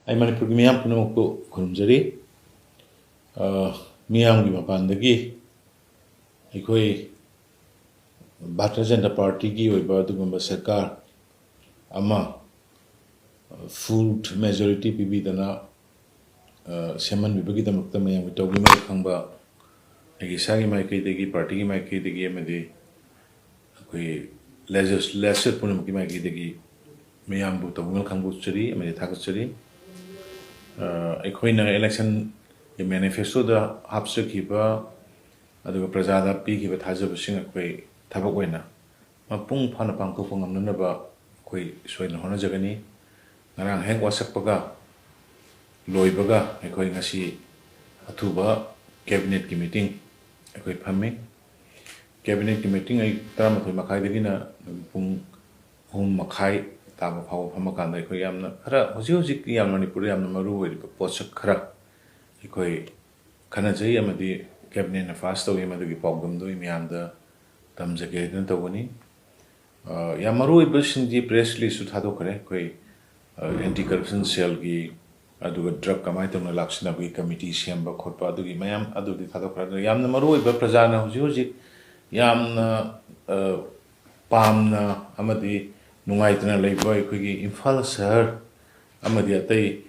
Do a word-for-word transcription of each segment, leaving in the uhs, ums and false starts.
ꯑꯩ ꯃꯅꯤꯄꯨꯔꯒꯤ ꯃꯤꯌꯥꯝ ꯄꯨꯝꯅꯃꯛꯄꯨ ꯈꯨꯔꯨꯝꯖꯔꯤ꯫ ꯑ, ꯃꯤꯌꯥꯝꯒꯤ ꯃꯄꯥꯟꯗꯒꯤ ꯑꯩꯈꯣꯏ ꯚꯥꯔꯇꯤꯌ ꯖꯅꯇꯥ ꯄꯥꯔꯇꯤꯒꯤ ꯑꯣꯏꯕ ꯑꯗꯨꯒꯨꯝꯕ ꯁꯔꯀꯥꯔ ꯑꯃ, ꯑ, ꯐꯨꯜ ꯃꯦꯖꯣꯔꯤꯇꯤ ꯄꯤꯕꯤꯗꯅ, ꯑ, ꯁꯦꯝꯍꯟꯕꯤꯕꯒꯤꯗꯃꯛꯇ ꯃꯌꯥꯝꯒꯤ ꯇꯧꯕꯤꯃꯜ ꯈꯪꯕ ꯑꯩꯒꯤ ꯏꯁꯥꯒꯤ ꯃꯥꯏꯀꯩꯗꯒꯤ, ꯄꯥꯔꯇꯤꯒꯤ ꯃꯥꯏꯀꯩꯗꯒꯤ ꯑꯃꯗꯤ ꯑꯩꯈꯣꯏ ꯂꯦꯖꯤꯁ-, ꯂꯦꯖꯤꯁꯂꯦꯆꯔ ꯄꯨꯝꯅꯃꯛꯀꯤ ꯃꯥꯏꯀꯩꯗꯒꯤ ꯃꯌꯥꯝꯕꯨ ꯇꯧꯕꯤꯃꯜ ꯈꯪꯕ ꯎꯠꯆꯔꯤ ꯑꯃꯗꯤ ꯊꯥꯒꯠꯆꯔꯤ꯫ ꯑ, ꯑꯩꯈꯣꯏꯅ ꯏꯂꯦꯛꯁꯟꯒꯤ ꯃꯦꯅꯤꯐꯦꯁꯇꯣꯗ ꯍꯥꯞꯆꯈꯤꯕ ꯑꯗꯨꯒ ꯄ꯭ꯔꯖꯥꯗ ꯄꯤꯈꯤꯕ ꯊꯥꯖꯕꯁꯤꯡ ꯑꯩꯈꯣꯏ ꯊꯕꯛ ꯑꯣꯏꯅ ꯃꯄꯨꯡ ꯐꯥꯅ ꯄꯥꯡꯊꯣꯛꯄ ꯉꯝꯅꯅꯕ ꯑꯩꯈꯣꯏ ꯁꯣꯏꯗꯅ ꯍꯣꯠꯅꯖꯒꯅꯤ꯫ ꯉꯔꯥꯡ ꯍꯦꯛ ꯋꯥꯁꯛꯄꯒ ꯂꯣꯏꯕꯒ ꯑꯩꯈꯣꯏ ꯉꯁꯤ ꯑꯊꯨꯕ ꯀꯦꯕꯤꯅꯦꯠꯀꯤ ꯃꯤꯇꯤꯡ ꯑꯩꯈꯣꯏ ꯐꯝꯃꯤ꯫ ꯀꯦꯕꯤꯅꯦꯠꯀꯤ ꯃꯤꯇꯤꯡ ꯑꯩ ꯇꯔꯥꯃꯥꯊꯣꯏ ꯃꯈꯥꯏꯗꯒꯤꯅ ꯄꯨꯡ ꯑꯍꯨꯝ ꯃꯈꯥꯏ ꯇꯥꯕ ꯐꯥꯎꯕ ꯐꯝꯃꯀꯥꯟꯗ ꯑꯩꯈꯣꯏ ꯌꯥꯝꯅ ꯈꯔ ꯍꯧꯖꯤꯛ ꯍꯧꯖꯤꯛꯇꯤ ꯌꯥꯝꯅ ꯃꯅꯤꯄꯨꯔꯗ ꯌꯥꯝꯅ ꯃꯔꯨ ꯑꯣꯏꯔꯤꯕ ꯄꯣꯠꯁꯛ ꯈꯔ ꯑꯩꯈꯣꯏ ꯈꯟꯅꯖꯩ ꯑꯃꯗꯤ ꯀꯦꯕꯤꯅꯦꯠꯅ ꯄꯥꯁ ꯇꯧꯏ꯫ ꯃꯗꯨꯒꯤ ꯄꯥꯎꯗꯝꯗꯨ ꯑꯩ ꯃꯌꯥꯝꯗ ꯇꯝꯖꯒꯦ ꯍꯥꯏꯗꯨꯅ ꯇꯧꯕꯅꯤ꯫ ꯑ, ꯌꯥꯝ ꯃꯔꯨ ꯑꯣꯏꯕꯁꯤꯡꯗꯤ ꯄ꯭ꯔꯦꯁ ꯔꯤꯂꯤꯁꯁꯨ ꯊꯥꯗꯣꯛꯈ꯭ꯔꯦ꯫ ꯑꯩꯈꯣꯏ, ꯑ, ꯑꯦꯟꯇꯤ ꯀꯔꯞꯁꯟ ꯁꯦꯜꯒꯤ ꯑꯗꯨꯒ ꯗ꯭ꯔꯒ ꯀꯃꯥꯏꯅ ꯇꯧꯅ ꯂꯥꯛꯁꯤꯟꯅꯕꯒꯤ ꯀꯃꯤꯇꯤ ꯁꯦꯝꯕ ꯈꯣꯠꯄ ꯑꯗꯨꯒꯤ ꯃꯌꯥꯝ ꯑꯗꯨꯗꯤ ꯊꯥꯗꯣꯛꯈ꯭ꯔꯦ꯫ ꯑꯗꯨꯅ ꯌꯥꯝꯅ ꯃꯔꯨ ꯑꯣꯏꯕ ꯄ꯭ꯔꯖꯥꯅ ꯍꯧꯖꯤꯛ ꯍꯧꯖꯤꯛ ꯌꯥꯝꯅ, ꯑ, ꯄꯥꯝꯅ ꯑꯃꯗꯤ ꯅꯨꯡꯉꯥꯏꯇꯅ ꯂꯩꯕ ꯑꯩꯈꯣꯏꯒꯤ ꯏꯝꯐꯥꯜ ꯁꯍꯔ ꯑꯃꯗꯤ ꯑꯇꯩ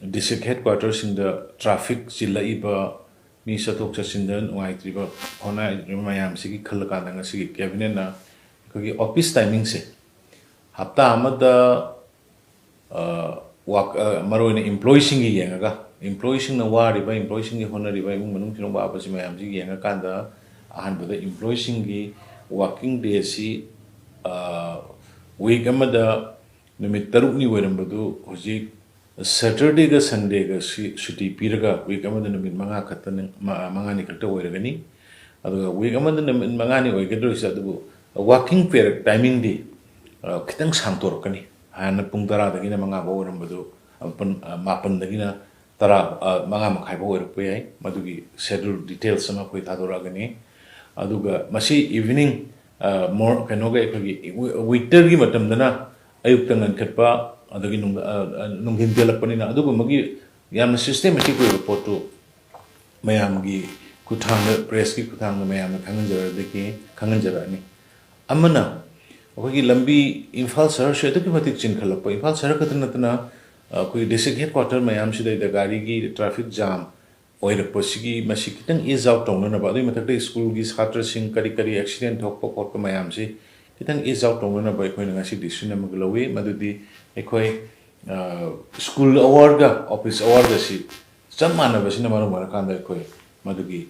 ꯗꯤꯁꯇ꯭ꯔꯤꯛ ꯍꯦꯗ ꯀ꯭ꯋꯥꯇꯔꯁꯤꯡꯗ ꯇ꯭ꯔꯥꯐꯤꯛ ꯆꯤꯜꯂꯛꯏꯕ, ꯃꯤ ꯆꯠꯊꯣꯛ ꯆꯠꯁꯤꯟꯗ ꯅꯨꯡꯉꯥꯏꯇ꯭ꯔꯤꯕ, ꯍꯣꯠꯅꯔꯤꯕ ꯃꯌꯥꯝꯁꯤꯒꯤ ꯈꯜꯂꯀꯥꯟꯗ ꯉꯁꯤꯒꯤ ꯀꯦꯕꯤꯅꯦꯠꯅ ꯑꯩꯈꯣꯏꯒꯤ ꯑꯣꯐꯤꯁ ꯇꯥꯏꯃꯤꯡꯁꯦ ꯍꯞꯇꯥ ꯑꯃꯗ, ꯑ, ꯋꯥꯛ-, ꯑ, ꯃꯔꯨꯑꯣꯏꯅ ꯏꯝꯄ꯭ꯂꯣꯌꯤꯁꯤꯡꯒꯤ ꯌꯦꯡꯉꯒ, ꯏꯝꯄ꯭ꯂꯣꯌꯤꯁꯤꯡꯅ ꯋꯥꯔꯤꯕ, ꯏꯝꯄ꯭ꯂꯣꯌꯤꯁꯤꯡꯒꯤ ꯍꯣꯠꯅꯔꯤꯕ, ꯏꯃꯨꯡ ꯃꯅꯨꯡ ꯊꯤꯗꯣꯛ ꯋꯥꯕꯁꯤ ꯃꯌꯥꯝꯁꯤ ꯌꯦꯡꯉꯀꯥꯟꯗ ꯑꯍꯥꯟꯕꯗ ꯏꯝꯄ꯭ꯂꯣꯌꯤꯁꯤꯡꯒꯤ ꯋꯥꯔꯀꯤꯡ ꯗꯦꯁꯤ, ꯑ, ꯋꯤꯛ ꯑꯃꯗ ꯅꯨꯃꯤꯠ ꯇꯔꯨꯛꯅꯤ ꯑꯣꯏꯔꯝꯕꯗꯨ ꯍꯧꯖꯤꯛ ꯁꯦꯇꯔꯗꯦꯒ ꯁꯟꯗꯦꯒ ꯁꯤ-, ꯁꯨꯇꯤ ꯄꯤꯔꯒ ꯋꯤꯛ ꯑꯃꯗ ꯅꯨꯃꯤꯠ ꯃꯉꯥ ꯈꯛꯇꯅꯤ, ꯃ-, ꯃꯉꯥꯅꯤ ꯈꯛꯇ ꯑꯣꯏꯔꯒꯅꯤ꯫ ꯑꯗꯨꯒ ꯋꯤꯛ ꯑꯃꯗ ꯅꯨꯃꯤꯠ ꯃꯉꯥꯅꯤ ꯑꯣꯏꯒꯗꯧꯔꯤꯁꯦ, ꯑꯗꯨꯕꯨ ꯋꯥꯔꯀꯤꯡ ꯄꯤꯔꯤꯌꯠ ꯇꯥꯏꯃꯤꯡꯗꯤ, ꯑ, ꯈꯤꯇꯪ ꯁꯥꯡꯇꯣꯔꯛꯀꯅꯤ꯫ ꯍꯥꯟꯅ ꯄꯨꯡ ꯇꯔꯥꯗꯒꯤꯅ ꯃꯉꯥ ꯐꯥꯎ ꯑꯣꯏꯔꯝꯕꯗꯨ, ꯑ, ꯄꯨꯟ-, ꯑ, ꯃꯥꯄꯟꯗꯒꯤꯅ ꯇꯔꯥ, ꯑ, ꯃꯉꯥ ꯃꯈꯥꯏ ꯐꯥꯎ ꯑꯣꯏꯔꯛꯄ ꯌꯥꯏ꯫ ꯃꯗꯨꯒꯤ ꯁꯦꯗꯨꯜ ꯗꯤꯇꯦꯜꯁ ꯑꯃ ꯑꯩꯈꯣꯏ ꯊꯥꯗꯣꯔꯛꯑꯒꯅꯤ꯫ ꯑꯗꯨꯒ ꯃꯁꯤ ꯏꯚꯤꯅꯤꯡ, ꯑ, ꯃꯣꯔ-, ꯀꯩꯅꯣꯒ ꯑꯩꯈꯣꯏꯒꯤ ꯋꯤ-, ꯋꯤꯟꯇꯔꯒꯤ ꯃꯇꯝꯗꯅ ꯑꯌꯨꯛꯇ ꯉꯟꯈꯠꯄ, ꯑꯗꯒꯤ ꯅꯨꯡ-, ꯑ, ꯑ, ꯅꯨꯡꯊꯤꯟ ꯇꯦꯜꯂꯛꯄꯅꯤꯅ ꯑꯗꯨꯒꯨꯝꯕꯒꯤ ꯌꯥꯝꯅ systematic ꯑꯣꯏꯕ ꯄꯣꯠꯇꯨ ꯃꯌꯥꯝꯒꯤ ꯈꯨꯠꯊꯥꯡꯗ, pressꯀꯤ ꯈꯨꯠꯊꯥꯡꯗ ꯃꯌꯥꯝꯅ ꯈꯪꯍꯟꯖꯔꯛꯑꯗꯒꯤ, ꯈꯪꯍꯟꯖꯔꯛꯑꯅꯤ꯫ ꯑꯃꯅ, ꯑꯩꯈꯣꯏꯒꯤ ꯂꯝꯕꯤ, ꯏꯝꯐꯥꯜ ꯁꯍꯔꯁꯦ ꯑꯗꯨꯛꯀꯤ ꯃꯇꯤꯛ ꯆꯤꯟꯈꯠꯂꯛꯄ, ꯏꯝꯐꯥꯜ ꯁꯍꯔ ꯈꯛꯇ ꯅꯠꯇꯅ, ꯑ, ꯑꯩꯈꯣꯏꯒꯤ district headquarter ꯃꯌꯥꯝꯁꯤꯗꯩꯗ ꯒꯥꯔꯤꯒꯤ traffic jam ꯑꯣꯏꯔꯛꯄꯁꯤꯒꯤ, ꯃꯁꯤ ꯈꯤꯇꯪ ease out ꯇꯧꯅꯅꯕ, ꯑꯗꯨꯒꯤ ꯃꯊꯛꯇ ꯁ꯭ꯀꯨꯜꯒꯤ ꯁꯥꯇ꯭ꯔꯁꯤꯡ ꯀꯔꯤ ꯀꯔꯤ accident ꯊꯣꯛꯄ ꯈꯣꯠꯄ ꯃꯌꯥꯝꯁꯤ ꯈꯤꯇꯪ ease out ꯇꯧꯅꯅꯕ ꯑꯩꯈꯣꯏꯅ ꯉꯁꯤ decision ꯑꯃꯒ ꯂꯧꯏ꯫ ꯃꯗꯨꯗꯤ ꯑꯩꯈꯣꯏ, ꯑ, school hourꯒ office hourꯒꯁꯤ ꯆꯞ ꯃꯥꯟꯅꯕꯁꯤꯅ ꯃꯔꯝ ꯑꯣꯏꯔꯀꯥꯟꯗ ꯑꯩꯈꯣꯏ ꯃꯗꯨꯒꯤ,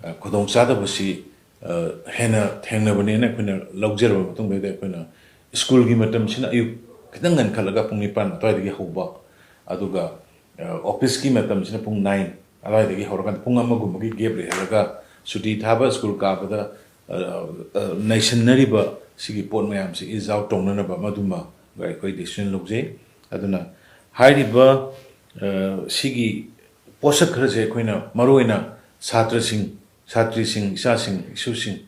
ꯑ, ꯈꯨꯗꯣꯡꯆꯥꯗꯕꯁꯤ, ꯑ, ꯍꯦꯟꯅ ꯊꯦꯡꯅꯕꯅꯦꯅ ꯑꯩꯈꯣꯏꯅ ꯂꯧꯖꯔꯕ ꯃꯇꯨꯡꯗꯩꯗ ꯑꯩꯈꯣꯏꯅ ꯁ꯭ꯀꯨꯜꯒꯤ ꯃꯇꯝꯁꯤꯅ ꯑꯌꯨꯛ ꯈꯤꯇꯪ ꯉꯟꯈꯠꯂꯒ ꯄꯨꯡ ꯅꯤꯄꯥꯟ ꯑꯗꯨꯋꯥꯏꯗꯒꯤ ꯍꯧꯕ, ꯑꯗꯨꯒ, ꯑ, officeꯀꯤ ꯃꯇꯝꯁꯤꯅ ꯄꯨꯡ nine ꯑꯗꯨꯋꯥꯏꯗꯒꯤ ꯍꯧꯔꯀꯥꯟꯗ ꯄꯨꯡ ꯑꯃꯒꯨꯝꯕꯒꯤ gap ꯂꯩꯍꯜꯂꯒ ꯁꯨꯇꯤ ꯊꯥꯕ, ꯁ꯭ꯀꯨꯜ ꯀꯥꯕꯗ, ꯑ, ꯑ, ꯅꯩꯁꯟꯅꯔꯤꯕ ꯁꯤꯒꯤ ꯄꯣꯠ ꯃꯌꯥꯝꯁꯤ ease out ꯇꯧꯅꯅꯕ ꯃꯗꯨꯃ ꯑꯩꯈꯣꯏ decision ꯂꯧꯖꯩ꯫ ꯑꯗꯨꯅ ꯍꯥꯏꯔꯤꯕ, ꯑ, ꯁꯤꯒꯤ ꯄꯣꯠꯁꯛ ꯈꯔꯁꯦ ꯑꯩꯈꯣꯏꯅ ꯃꯔꯨꯑꯣꯏꯅ ꯁꯥꯇ꯭ꯔꯁꯤꯡ, ꯁꯥꯇ꯭ꯔꯤꯁꯤꯡ, ꯏꯆꯥꯁꯤꯡ, ꯏꯁꯨꯁꯤꯡ,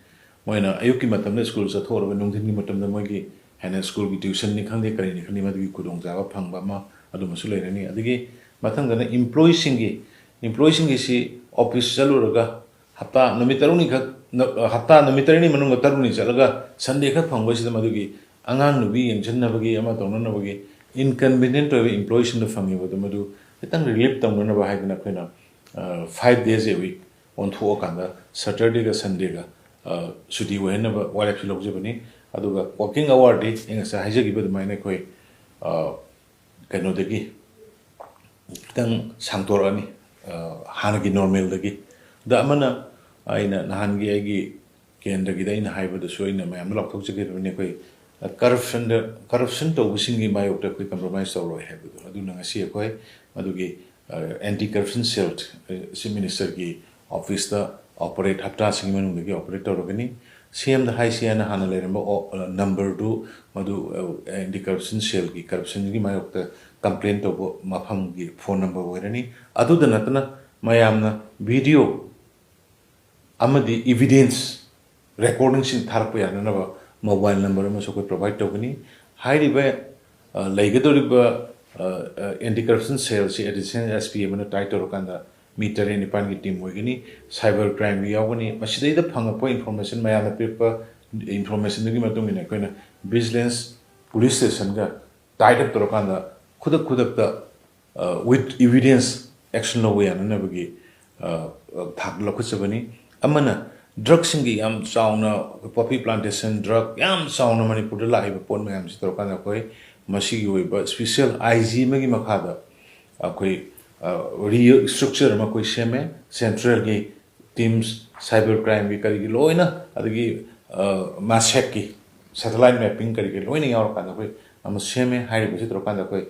ꯃꯣꯏꯅ ꯑꯌꯨꯛꯀꯤ ꯃꯇꯝꯗ ꯁ꯭ꯀꯨꯜ ꯆꯠꯊꯣꯛꯑꯔꯒ ꯅꯨꯡꯊꯤꯟꯒꯤ ꯃꯇꯝꯗ ꯃꯣꯏꯒꯤ ꯍꯦꯟꯅ ꯁ꯭ꯀꯨꯜꯒꯤ tuitionꯅꯤ ꯈꯪꯗꯦ, ꯀꯔꯤꯅꯤ ꯈꯪꯗꯦ, ꯃꯗꯨꯒꯤ ꯈꯨꯗꯣꯡꯆꯥꯕ ꯐꯪꯕ ꯑꯃ ꯑꯗꯨꯃꯁꯨ ꯂꯩꯔꯅꯤ꯫ ꯑꯗꯒꯤ ꯃꯊꯪꯗꯅ employeeꯁꯤꯡꯒꯤ, employeeꯁꯤꯡꯒꯤꯁꯤ office ꯆꯠꯂꯨꯔꯒ ꯍꯞꯇꯥ ꯅꯨꯃꯤꯠ ꯇꯔꯨꯛꯅꯤꯈꯛ, ꯅ-, ꯍꯞꯇꯥ ꯅꯨꯃꯤꯠ ꯇꯔꯦꯠꯅꯤ ꯃꯅꯨꯡꯗ ꯇꯔꯨꯛꯅꯤ ꯆꯠꯂꯒ Sunday ꯈꯛ ꯐꯪꯕꯁꯤꯗ ꯃꯗꯨꯒꯤ ꯑꯉꯥꯡ ꯅꯨꯕꯤ ꯌꯦꯡꯁꯤꯟꯅꯕꯒꯤ ꯑꯃ ꯇꯧꯅꯅꯕꯒꯤ inconvenient ꯑꯣꯏꯕ employeeꯁꯤꯡꯗ ꯐꯪꯉꯤꯕꯗꯨ ꯃꯗꯨ ꯈꯤꯇꯪ relief ꯇꯧꯅꯅꯕ ꯍꯥꯏꯗꯅ ꯑꯩꯈꯣꯏꯅ, ꯑ, five days a week ꯑꯣꯟꯊꯣꯛꯑꯀꯥꯟꯗ Saturdayꯒ Sundayꯒ, ꯑ, ꯁꯨꯇꯤ ꯑꯣꯏꯍꯟꯅꯕ ꯋꯥꯔꯦꯞꯁꯨ ꯂꯧꯖꯕꯅꯤ꯫ ꯑꯗꯨꯒ working hourꯗꯤ ꯑꯩ ꯉꯁꯥꯏ ꯍꯥꯏꯖꯈꯤꯕ ꯑꯗꯨꯃꯥꯏꯅ ꯑꯩꯈꯣꯏ, ꯑ, ꯀꯩꯅꯣꯗꯒꯤ ꯈꯤꯇꯪ ꯁꯥꯡꯗꯣꯔꯛꯑꯅꯤ, ꯑ, ꯍꯥꯟꯅꯒꯤ normalꯗꯒꯤ꯫ ꯑꯗ ꯑꯃꯅ ꯑꯩꯅ ꯅꯍꯥꯟꯒꯤ ꯑꯩꯒꯤ ꯀꯦꯟꯗ꯭ꯔꯒꯤꯗ ꯑꯩꯅ ꯍꯥꯏꯕꯗꯁꯨ ꯑꯩꯅ ꯃꯌꯥꯝꯗ ꯂꯥꯎꯊꯣꯛꯆꯒꯗꯕꯅꯤ, ꯑꯩꯈꯣꯏ corruptionꯗ, corruption ꯇꯧꯕꯁꯤꯡꯒꯤ ꯃꯥꯌꯣꯛꯇ ꯑꯩꯈꯣꯏ compromise ꯇꯧꯔꯣꯏ ꯍꯥꯏꯕꯗꯣ꯫ ꯑꯗꯨꯅ ꯉꯁꯤ ꯑꯩꯈꯣꯏ ꯃꯗꯨꯒꯤ, ꯑ, anti corruption cell, ꯑ, Chief Ministerꯒꯤ officeꯇ operate, ꯍꯞꯇꯥꯁꯤꯒꯤ ꯃꯅꯨꯡꯗꯒꯤ operate ꯇꯧꯔꯒꯅꯤ꯫ CMꯗ ꯍꯥꯏꯁꯤ ꯍꯥꯏꯅ ꯍꯥꯟꯅ ꯂꯩꯔꯝꯕ ꯑꯣ-, ꯑ, numberꯗꯨ ꯃꯗꯨ, ꯑ, anti corruption cellꯒꯤ corruptionꯒꯤ ꯃꯥꯌꯣꯛꯇ complain ꯇꯧꯕ ꯃꯐꯝꯒꯤ phone number ꯑꯣꯏꯔꯅꯤ꯫ ꯑꯗꯨꯗ ꯅꯠꯇꯅ ꯃꯌꯥꯝꯅ video ꯑꯃꯗꯤ evidence recordingꯁꯤꯡ ꯊꯥꯔꯛꯄ ꯌꯥꯅꯅꯕ mobile number ꯑꯃꯁꯨ ꯑꯩꯈꯣꯏ provide ꯇꯧꯒꯅꯤ꯫ ꯍꯥꯏꯔꯤꯕ ꯑ, ꯂꯩꯒꯗꯧꯔꯤꯕ ꯑꯦꯟꯇꯤ ꯀꯔꯞꯁꯟ ꯁꯦꯜꯁꯤ ꯑꯦꯗꯤꯁꯅꯦꯜ ꯑꯦꯁ ꯄꯤ ꯑꯃꯅ ꯇꯥꯏꯠ ꯇꯧꯔꯀꯥꯟꯗ ꯃꯤ ꯇꯔꯦꯠ ꯅꯤꯄꯥꯟꯒꯤ ꯇꯤꯝ ꯑꯣꯏꯒꯅꯤ꯫ ꯁꯥꯏꯕꯔ ꯀ꯭ꯔꯥꯏꯝꯒꯤ ꯌꯥꯎꯒꯅꯤ꯫ ꯃꯁꯤꯗꯩꯗ ꯐꯪꯉꯛꯄ ꯏꯟꯐꯣꯔꯃꯦꯁꯟ, ꯃꯌꯥꯝꯅ ꯄꯤꯔꯛꯄ ꯏꯟꯐꯣꯔꯃꯦꯁꯟꯗꯨꯒꯤ ꯃꯇꯨꯡ ꯏꯟꯅ ꯑꯩꯈꯣꯏꯅ ꯚꯤꯖꯤꯂꯦꯟꯁ ꯄꯨꯂꯤꯁ ꯁ꯭ꯇꯦꯁꯟꯒ ꯇꯥꯏꯠ ꯑꯞ ꯇꯧꯔꯀꯥꯟꯗ ꯈꯨꯗꯛ ꯈꯨꯗꯛꯇ ꯋꯤꯠ ꯏꯚꯤꯗꯦꯟꯁ ꯑꯦꯛꯁꯟ ꯂꯧꯕ ꯌꯥꯅꯅꯕꯒꯤ ꯊꯥꯛꯇ ꯂꯧꯈꯠꯆꯕꯅꯤ꯫ ꯑꯃꯅ, ꯗ꯭ꯔꯒꯁꯤꯡꯒꯤ ꯌꯥꯝ ꯆꯥꯎꯅ, ꯄꯣꯄꯤ ꯄ꯭ꯂꯥꯟꯇꯦꯁꯟ, ꯗ꯭ꯔꯒ ꯌꯥꯝ ꯆꯥꯎꯅ ꯃꯅꯤꯄꯨꯔꯗ ꯂꯥꯛꯏꯕ ꯄꯣꯠ ꯃꯌꯥꯝꯁꯤ ꯇꯧꯔꯀꯥꯟꯗ ꯑꯩꯈꯣꯏ ꯃꯁꯤꯒꯤ ꯑꯣꯏꯕ ꯁ꯭ꯄꯤꯁꯦꯜ ꯑꯥꯏ ꯖꯤ ꯑꯃꯒꯤ ꯃꯈꯥꯗ ꯑꯩꯈꯣꯏ ꯔꯤ ꯏꯁꯇ꯭ꯔꯛꯆꯔ ꯑꯃ ꯑꯩꯈꯣꯏ ꯁꯦꯝꯃꯦ꯫ ꯁꯦꯟꯇ꯭ꯔꯦꯜꯒꯤ ꯇꯤꯝꯁ, ꯁꯥꯏꯕꯔ ꯀ꯭ꯔꯥꯏꯝꯒꯤ ꯀꯔꯤꯒꯤ ꯂꯣꯏꯅ, ꯑꯗꯒꯤ ꯃꯥꯁꯦꯛꯀꯤ ꯁꯦꯇꯦꯂꯥꯏꯠ ꯃꯦꯞꯄꯤꯡ ꯀꯔꯤꯒꯤ ꯂꯣꯏꯅ ꯌꯥꯎꯔꯀꯥꯟꯗ ꯑꯩꯈꯣꯏ ꯑꯃ ꯁꯦꯝꯃꯦ꯫ ꯍꯥꯏꯔꯤꯕꯁꯤ ꯇꯧꯔꯀꯥꯟꯗ ꯑꯩꯈꯣꯏ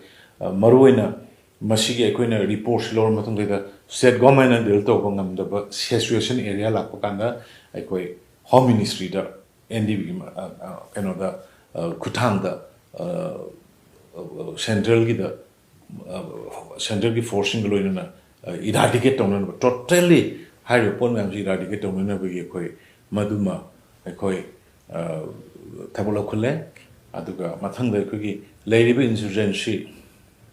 ꯃꯔꯨꯑꯣꯏꯅ ꯃꯁꯤꯒꯤ ꯑꯩꯈꯣꯏꯅ ꯔꯤꯄꯣꯔꯠꯁꯤ ꯂꯧꯔ ꯃꯇꯨꯡꯗꯩꯗ ꯁ꯭ꯇꯦꯠ ꯒꯣꯔꯃꯦꯟꯅ ꯗꯤꯜ ꯇꯧꯕ ꯉꯝꯗꯕ ꯁꯤꯆꯨꯋꯦꯁꯟ ꯑꯦꯔꯤꯌꯥ ꯂꯥꯛꯄ ꯀꯥꯟꯗ ꯑꯩꯈꯣꯏ ꯍꯣꯝ ꯃꯤꯅꯤꯁꯇ꯭ꯔꯤꯗ, ꯑꯦꯟ ꯗꯤ ꯕꯤꯒꯤ ꯀꯩꯅꯣꯗ, ꯈꯨꯠꯊꯥꯡꯗ ꯁꯦꯟꯇ꯭ꯔꯦꯜꯒꯤꯗ, ꯁꯦꯟꯇ꯭ꯔꯦꯜꯒꯤ ꯐꯣꯔꯁꯁꯤꯡꯒ ꯂꯣꯏꯅꯅ ꯏꯔꯥꯗꯤꯀꯦꯠ ꯇꯧꯅꯅꯕ, ꯇꯣꯇꯦꯜꯂꯤ ꯍꯥꯏꯔꯤꯕ ꯄꯣꯠ ꯃꯌꯥꯝꯁꯤ ꯏꯔꯥꯗꯤꯀꯦꯠ ꯇꯧꯅꯅꯕꯒꯤ ꯑꯩꯈꯣꯏ ꯃꯗꯨꯃ ꯑꯩꯈꯣꯏ ꯊꯕꯛ ꯂꯧꯈꯠꯂꯦ꯫ ꯑꯗꯨꯒ ꯃꯊꯪꯗ ꯑꯩꯈꯣꯏꯒꯤ ꯂꯩꯔꯤꯕ ꯏꯟꯁꯔꯖꯦꯟꯁꯤ,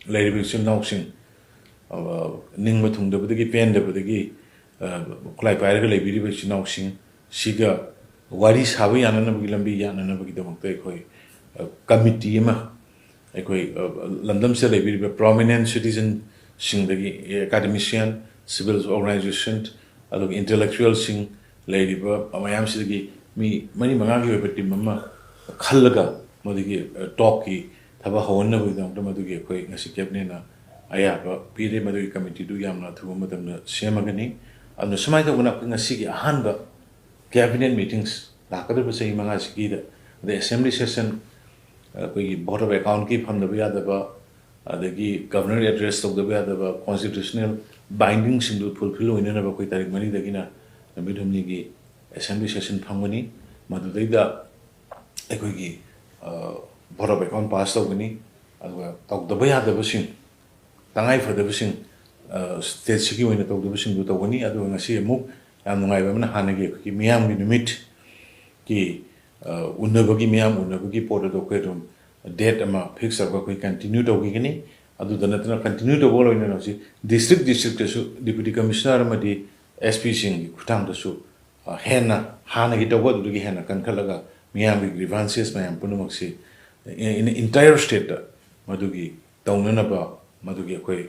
ꯂꯩꯔꯤꯕ ꯏꯆꯤꯜ ꯏꯅꯥꯎꯁꯤꯡ, ꯅꯤꯡꯕ ꯊꯨꯡꯗꯕꯗꯒꯤ, ꯄꯦꯟꯗꯕꯗꯒꯤ ꯈꯨꯠꯂꯥꯏ ꯄꯥꯏꯔꯒ ꯂꯩꯕꯤꯔꯤꯕ ꯏꯆꯤꯜ ꯏꯅꯥꯎꯁꯤꯡ ꯁꯤꯒ ꯋꯥꯔꯤ ꯁꯥꯕ ꯌꯥꯅꯅꯕꯒꯤ ꯂꯝꯕꯤ ꯌꯥꯅꯅꯕꯒꯤꯗꯃꯛꯇ ꯑꯩꯈꯣꯏ ꯀꯃꯤꯇꯤ ꯑꯃ, ꯑꯩꯈꯣꯏ ꯂꯝꯗꯝꯁꯤꯗ ꯂꯩꯕꯤꯔꯤꯕ ꯄ꯭ꯔꯣꯃꯤꯅꯦꯟ ꯁꯤꯇꯤꯖꯟꯁꯤꯡꯗꯒꯤ, ꯑꯦꯀꯥꯗꯦꯃꯤꯁꯤꯌꯥꯟ, ꯁꯤꯚꯤꯜ ꯑꯣꯔꯒꯅꯥꯏꯖꯦꯁꯟ, ꯑꯗꯨꯒ ꯏꯟꯇꯦꯂꯦꯛꯆꯨꯋꯦꯜꯁꯤꯡ ꯂꯩꯔꯤꯕ ꯃꯌꯥꯝꯁꯤꯗꯒꯤ ꯃꯤ ꯃꯔꯤ ꯃꯉꯥꯒꯤ ꯑꯣꯏꯕ ꯇꯤꯝ ꯑꯃ ꯈꯜꯂꯒ ꯃꯗꯨꯒꯤ ꯇꯣꯛꯀꯤ ꯊꯕꯛ ꯍꯧꯍꯟꯅꯕꯒꯤꯗꯃꯛꯇ ꯃꯗꯨꯒꯤ ꯑꯩꯈꯣꯏ ꯉꯁꯤ ꯀꯦꯕꯤꯅꯦꯠꯅ ꯑꯌꯥꯕ ꯄꯤꯔꯦ꯫ ꯃꯗꯨꯒꯤ ꯀꯃꯤꯇꯤꯗꯨ ꯌꯥꯝꯅ ꯑꯊꯨꯕ ꯃꯇꯝꯗ ꯁꯦꯝꯃꯒꯅꯤ꯫ ꯑꯗꯨꯅ ꯁꯨꯃꯥꯏꯅ ꯇꯧꯗꯅ ꯑꯩꯈꯣꯏ ꯉꯁꯤꯒꯤ ꯑꯍꯥꯟꯕ ꯀꯦꯕꯤꯅꯦꯠ ꯃꯤꯇꯤꯡꯁ ꯂꯥꯛꯀꯗꯧꯔꯤꯕ ꯆꯍꯤ ꯃꯉꯥꯁꯤꯒꯤꯗ, ꯑꯗꯩ ꯑꯦꯁꯦꯝꯕ꯭ꯂꯤ ꯁꯦꯁꯟ, ꯑꯩꯈꯣꯏꯒꯤ ꯚꯣꯠ ꯑꯣꯐ ꯑꯦꯀꯥꯎꯟꯀꯤ ꯐꯪꯗꯕ ꯌꯥꯗꯕ, ꯑꯗꯒꯤ ꯒꯚꯔꯅꯔ ꯑꯦꯗ꯭ꯔꯦꯁ ꯇꯧꯗꯕ ꯌꯥꯗꯕ ꯀꯣꯟꯁꯇꯤꯇ꯭ꯌꯨꯁꯅꯦꯜ ꯕꯥꯏꯟꯗꯤꯡꯁꯤꯡꯗꯨ ꯐꯨꯜꯐꯤꯜ ꯑꯣꯏꯅꯅꯕ ꯑꯩꯈꯣꯏ ꯇꯥꯔꯤꯛ ꯃꯔꯤꯗꯒꯤꯅ ꯅꯨꯃꯤꯠ ꯍꯨꯝꯅꯤꯒꯤ ꯑꯦꯁꯦꯝꯕ꯭ꯂꯤ ꯁꯦꯁꯟ ꯐꯝꯒꯅꯤ꯫ ꯃꯗꯨꯗꯩꯗ ꯑꯩꯈꯣꯏꯒꯤ ꯚꯣꯠ ꯑꯣꯐ ꯑꯦꯀꯥꯎꯟ ꯄꯥꯁ ꯇꯧꯒꯅꯤ꯫ ꯑꯗꯨꯒ ꯇꯧꯗꯕ ꯌꯥꯗꯕꯁꯤꯡ, ꯇꯉꯥꯏ ꯐꯗꯕꯁꯤꯡ ꯁ꯭ꯇꯦꯠꯁꯤꯒꯤ ꯑꯣꯏꯅ ꯇꯧꯗꯕꯁꯤꯡꯗꯨ ꯇꯧꯒꯅꯤ꯫ ꯑꯗꯨꯒ ꯉꯁꯤ ꯑꯃꯨꯛ ꯌꯥꯝ ꯅꯨꯡꯉꯥꯏꯕ ꯑꯃꯅ ꯍꯥꯟꯅꯒꯤ ꯑꯩꯈꯣꯏꯒꯤ ꯃꯤꯌꯥꯝꯒꯤ ꯅꯨꯃꯤꯠꯀꯤ ꯎꯅꯕꯒꯤ, ꯃꯤꯌꯥꯝ ꯎꯅꯕꯒꯤ ꯄꯣꯠ ꯑꯗꯨ ꯑꯩꯈꯣꯏ ꯑꯗꯨꯝ ꯗꯦꯠ ꯑꯃ ꯐꯤꯛꯁ ꯇꯧꯔꯒ ꯑꯩꯈꯣꯏ ꯀꯟꯇꯤꯅ꯭ꯌꯨ ꯇꯧꯈꯤꯒꯅꯤ꯫ ꯑꯗꯨꯗ ꯅꯠꯇꯅ ꯀꯟꯇꯤꯅ꯭ꯌꯨ ꯇꯧꯕꯒ ꯂꯣꯏꯅꯅ ꯍꯧꯖꯤꯛ ꯗꯤꯁꯇ꯭ꯔꯤꯛ ꯗꯤꯁꯇ꯭ꯔꯤꯛꯇꯁꯨ ꯗꯤꯄ꯭ꯌꯨꯇꯤ ꯀꯃꯤꯁꯅꯔ ꯑꯃꯗꯤ ꯑꯦꯁ ꯄꯤꯁꯤꯡꯒꯤ ꯈꯨꯠꯊꯥꯡꯗꯁꯨ ꯍꯦꯟꯅ ꯍꯥꯟꯅꯒꯤ ꯇꯧꯕ ꯑꯗꯨꯗꯒꯤ ꯍꯦꯟꯅ ꯀꯟꯈꯠꯂꯒ ꯃꯤꯌꯥꯝꯒꯤ ꯒ꯭ꯔꯤꯚꯥꯟꯁꯦꯁ ꯃꯌꯥꯝ ꯄꯨꯝꯅꯃꯛꯁꯤ ꯏꯟ ꯏꯟꯇꯥꯌꯔ ꯁ꯭ꯇꯦꯠꯇ ꯃꯗꯨꯒꯤ ꯇꯧꯅꯅꯕ ꯃꯗꯨꯒꯤ ꯑꯩꯈꯣꯏ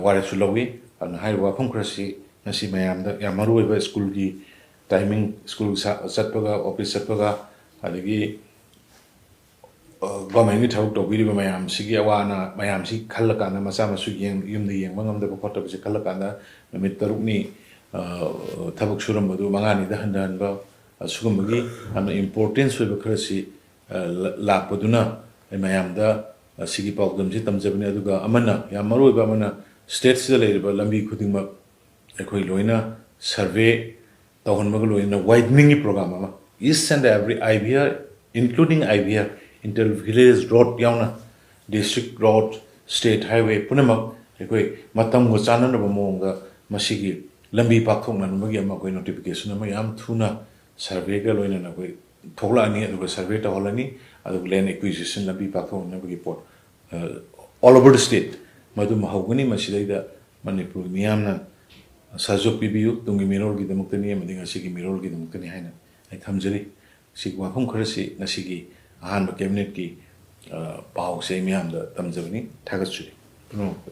ꯋꯥꯔꯦꯞꯁꯨ ꯂꯧꯏ꯫ ꯑꯗꯨꯅ ꯍꯥꯏꯔꯤꯕ ꯋꯥꯐꯝ ꯈꯔꯁꯤ ꯉꯁꯤ ꯃꯌꯥꯝꯗ ꯌꯥꯝ ꯃꯔꯨ ꯑꯣꯏꯕ ꯁ꯭ꯀꯨꯜꯒꯤ ꯇꯥꯏꯃꯤꯡ, ꯁ꯭ꯀꯨꯜ ꯆꯠꯄꯒ, ꯑꯣꯐꯤꯁ ꯆꯠꯄꯒ, ꯑꯗꯒꯤ ꯒꯣꯔꯃꯦꯟꯒꯤ ꯊꯕꯛ ꯇꯧꯕꯤꯔꯤꯕ ꯃꯌꯥꯝꯁꯤꯒꯤ ꯑꯋꯥ ꯑꯅꯥ ꯃꯌꯥꯝꯁꯤ ꯈꯜꯂꯀꯥꯟꯗ, ꯃꯆꯥ ꯃꯁꯨ ꯌꯨꯝꯗ ꯌꯦꯡꯕ ꯉꯝꯗꯕ ꯈꯣꯠꯇꯕꯁꯦ ꯈꯜꯂꯀꯥꯟꯗ, ꯅꯨꯃꯤꯠ ꯇꯔꯨꯛꯅꯤ ꯊꯕꯛ ꯁꯨꯔꯝꯕꯗꯨ ꯃꯉꯥꯅꯤꯗ ꯍꯟꯊꯍꯟꯕ, ꯑꯁꯤꯒꯨꯝꯕꯒꯤ ꯌꯥꯝꯅ ꯏꯝꯄꯣꯔꯇꯦꯟꯁ ꯑꯣꯏꯕ ꯈꯔꯁꯤ ꯂꯥꯛꯄꯗꯨꯅ ꯑꯩ ꯃꯌꯥꯝꯗ ꯑꯁꯤꯒꯤ ꯄꯥꯎꯗꯝꯁꯤ ꯇꯝꯖꯕꯅꯤ꯫ ꯑꯗꯨꯒ ꯑꯃꯅ, ꯌꯥꯝ ꯃꯔꯨ ꯑꯣꯏꯕ ꯑꯃꯅ, ꯁ꯭ꯇꯦꯠꯁꯤꯗ ꯂꯩꯔꯤꯕ ꯂꯝꯕꯤ ꯈꯨꯗꯤꯡꯃꯛ ꯑꯩꯈꯣꯏ ꯂꯣꯏꯅ ꯁꯔꯚꯦ ꯇꯧꯍꯟꯕꯒ ꯂꯣꯏꯅꯅ ꯋꯥꯏꯗꯅꯤꯡꯒꯤ ꯄ꯭ꯔꯣꯒ꯭ꯔꯥꯝ ꯑꯃ, each and every I V R, including I V R, inter village road ꯌꯥꯎꯅ, ꯗꯤꯁꯇ꯭ꯔꯤꯛ ꯔꯣꯗ, ꯁ꯭ꯇꯦꯠ ꯍꯥꯏꯋꯦ ꯄꯨꯝꯅꯃꯛ ꯑꯩꯈꯣꯏ ꯃꯇꯝꯒ ꯆꯥꯟꯅꯅꯕ ꯃꯑꯣꯡꯗ ꯃꯁꯤꯒꯤ ꯂꯝꯕꯤ ꯄꯥꯛꯊꯣꯛꯅꯅꯕꯒꯤ ꯑꯃ ꯑꯩꯈꯣꯏ ꯅꯣꯇꯤꯐꯤꯀꯦꯁꯟ ꯑꯃ ꯌꯥꯝ ꯊꯨꯅ ꯁꯔꯚꯦꯒ ꯂꯣꯏꯅꯅ ꯑꯩꯈꯣꯏ ꯊꯣꯛꯂꯛꯑꯅꯤ꯫ ꯑꯗꯨꯒ ꯁꯔꯚꯦ ꯇꯧꯍꯜꯂꯅꯤ꯫ ꯑꯗꯨꯒ ꯂꯦꯟ ꯑꯦꯀ꯭ꯋꯤꯖꯤꯁꯟ ꯂꯝꯕꯤ ꯄꯥꯛꯊꯣꯛꯅꯅꯕꯒꯤ ꯄꯣꯠ ꯑꯣꯜ ꯑꯣꯚꯔ ꯗ ꯁ꯭ꯇꯦꯠ ꯃꯗꯨꯃ ꯍꯧꯒꯅꯤ꯫ ꯃꯁꯤꯗꯩꯗ ꯃꯅꯤꯄꯨꯔ ꯃꯤꯌꯥꯝꯅ ꯁꯍꯖꯣꯛ ꯄꯤꯕꯤꯌꯨ꯫ ꯇꯨꯡꯒꯤ ꯃꯤꯔꯣꯜꯒꯤꯗꯃꯛꯇꯅꯤ ꯑꯃꯗꯤ ꯉꯁꯤꯒꯤ ꯃꯤꯔꯣꯜꯒꯤꯗꯃꯛꯇꯅꯤ ꯍꯥꯏꯅ ꯑꯩ ꯊꯝꯖꯔꯤ꯫ ꯁꯤꯒꯤ ꯋꯥꯐꯝ ꯈꯔꯁꯤ ꯉꯁꯤꯒꯤ ꯑꯍꯥꯟꯕ ꯀꯦꯕꯤꯅꯦꯠꯀꯤ ꯄꯥꯎꯁꯦ ꯑꯩ ꯃꯤꯌꯥꯝꯗ ꯇꯝꯖꯕꯅꯤ꯫ ꯊꯥꯒꯠꯆꯔꯤ ꯄꯨꯝꯅꯃꯛꯄꯨ꯫